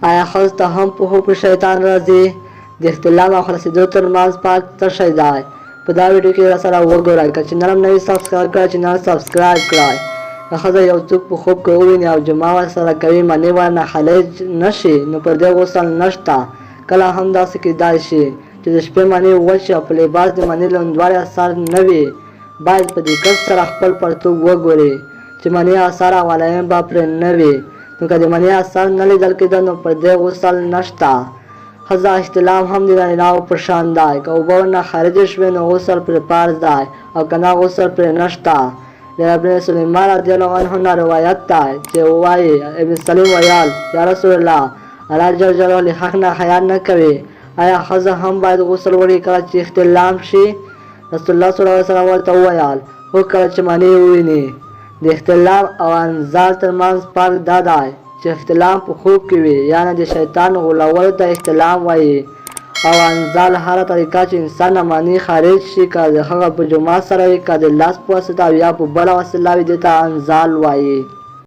آیا ښځو ته هم په خوب کې شیطان راځي؟ د اختلام او خلاصېدو ترمنځ فرق څه شی دی؟ په دا ویډیو کې راسره وګورئ. که چینل هم نه وي سبسکرایب کړی، چینل سبسکرایب کړئ. که ښځه یو څوک په خوب کې وویني او جماع ورسره کوي، مني ورنه خارج نه شي، نو پر دې غسل نشته. کله هم داسې کیدای شي چې د شپې مني وچ او په لباس د مني لوندوالي اثر نه وي، باید په دقت سره خپل پرتوګ وګوري چې مني اثر او علایم به پرې نه وي، نو که د مني اثر نه لیدل کېده نو پر دې غسل نشته. ښځه احتلام هم د نارینهوو په شان دی، که اوبه ورنه خارجې شوې نو غسل پرې فرض دی او که نه غسل پرې نشته. د ابن سلیمان رضی الله عنه نه روایت دی چې وایي، ابن سلیم ویل، یا رسول الله، الله جل جلاله له حق نه حیا نه کوي، ایا ښځه هم باید غسل وکړي کله چې احتلام شي؟ رسول الله صلی الله علیه وسلم ورته وویل، هو کله چې منی وویني. د احتلام او انزال ترمنځ فرق دا دی چې احتلام په خوب کې وي، یعنې د شیطان غولولو ته احتلام وایي، او انزال هره طریقه چې انسان نه منی خارج شي، که د هغه په جماع سره وي، که د لاس په واسطه او یا په بله وسیله وي، دې ته انزال وایي.